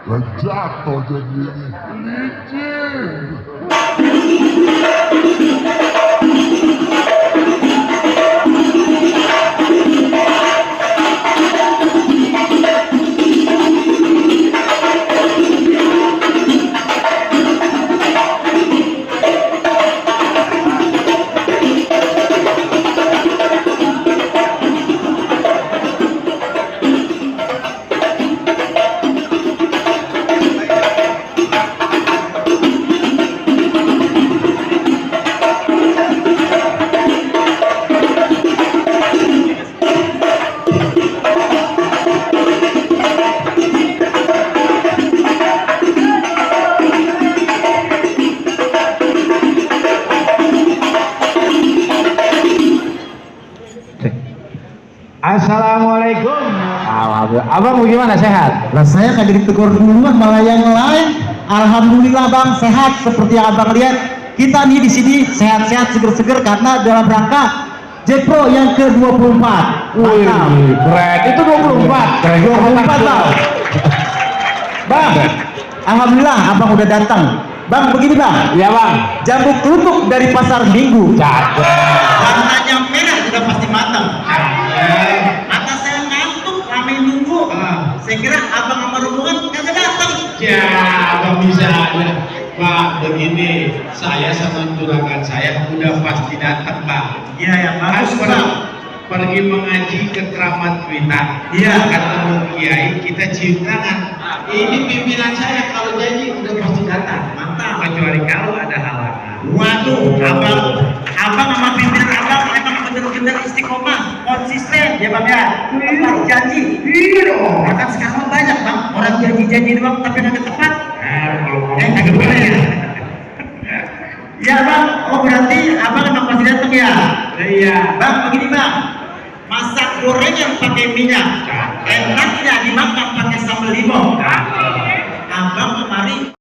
Lah jatuh jadi licin. Assalamualaikum. Abang bagaimana, sehat? Lah saya kagak ditegur duluan malah yang lain. Alhamdulillah bang, sehat seperti yang abang lihat. Kita nih di sini sehat-sehat, seger-seger karena dalam rangka Jepro yang ke-24. Wih, keren. Itu 24. 24 bang. Bang, alhamdulillah abang udah datang. Bang, begini bang. Iya bang. Jambu kerupuk dari pasar Minggu. Warnanya merah sudah pasti matang. Mata saya ngantuk, rame nunggu. Saya kira abang sama rombongan kagak datang. Ya, abang bisa aja. Pak, begini, saya sama juragan saya udah pasti datang, Pak. Iya ya, bagus bang. Pergi mengaji ke Keramat Wita. Iya. Ketemu kiai, kita cium tangan. Ini pimpinan saya kalau janji udah pasti datang. Mantap. Kecuali kalau ada halangan. Waduh, abang sama pimpinan abang emang bener-bener istiqomah, konsisten ya bang ya. Tepat janji. Iya dong. Ya kan sekarang banyak bang orang janji-janji doang tapi kagak tepat. Kagak boleh ya. Iya bang, oh berarti abang emang masih datang ya? Iya. Bang, begini bang, masak goreng yang pakai minyak, enaknya dimakan pakai sambal limau. Abang kemari.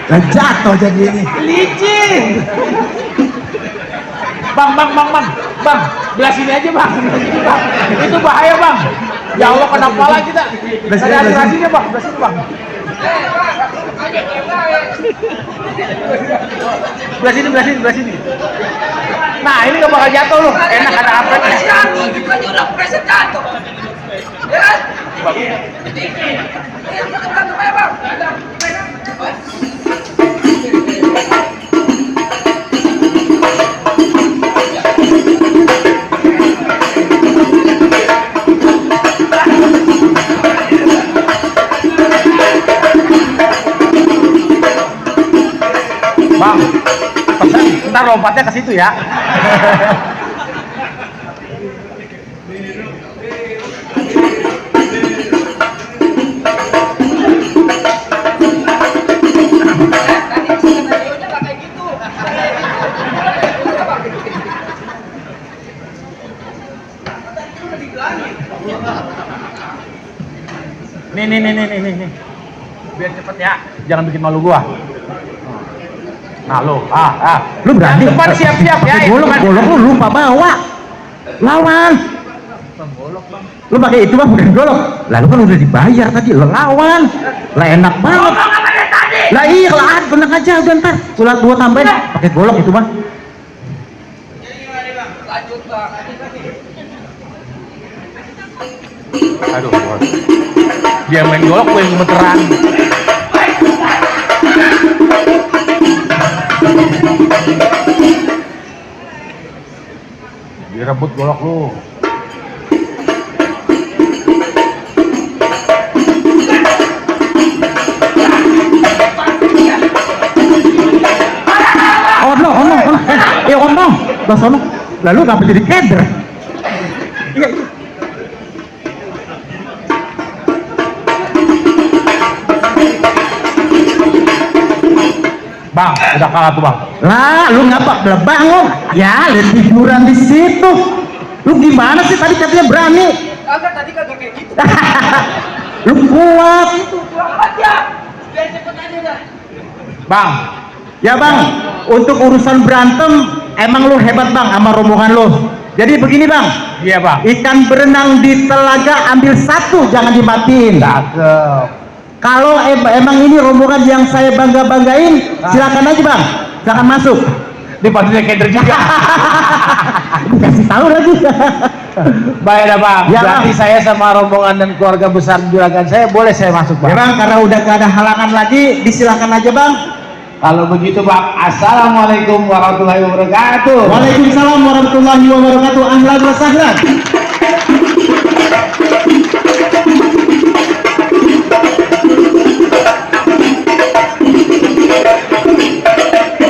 Lah jatuh jadi ini. Licin. Bang, belah sini aja bang. Belah sini, bang. Itu bahaya bang. Ya Allah, kenapa lah kita? Ada aspirasinya bang, belah sini bang. Belah sini. Nah, ini gak bakal jatuh loh. Enak ada apa? Jatuh, bukannya udah preset jatuh. Ya kan? Bang, ntar lompatnya ke situ ya. Nih. Biar cepet ya, jangan bikin malu gua. Nah lu, Lu berani? depan siap-siap ya. Golok lu lupa bawa. Lawan. Lu pakai itu bang, bukan golok. Lah lu kan udah dibayar tadi, lu lawan. Lah enak banget. Lah iya, lah tenang aja udah ntar. Gua tambahin pakai golok itu bang. Lanjut bang. Aduh, dia main golok, gue yang gemeteran. Direbut golok lu. Oh no. Lah sono. Lalu ngapa jadi keder? Iya. Bang, udah kalah tuh bang. Lah, lu ngapa belah bangun? Ya, lihat hiburan di situ. Lu gimana sih tadi katanya berani? Kagak, tadi kagak kayak gitu. Lu kuat. Itu buang aja. Biar cepet aja dah. Bang, Ya bang, untuk urusan berantem emang lu hebat bang sama rombongan lu. Jadi begini bang, iya bang. ikan berenang di telaga ambil satu, jangan dimatiin. Cakep. Kalau emang ini rombongan yang saya banggain, silakan aja bang, silakan masuk. Dipanggilnya keder juga. Kasih tahu lagi. Baiklah bang, Ya, berarti Bang. saya sama rombongan dan keluarga besar juragan saya boleh saya masuk Ya bang? bang, karena udah gak ada halangan lagi, disilakan aja bang. Kalau begitu bang, assalamualaikum warahmatullahi wabarakatuh. Waalaikumsalam warahmatullahi wabarakatuh. Ahlan wa sahlan.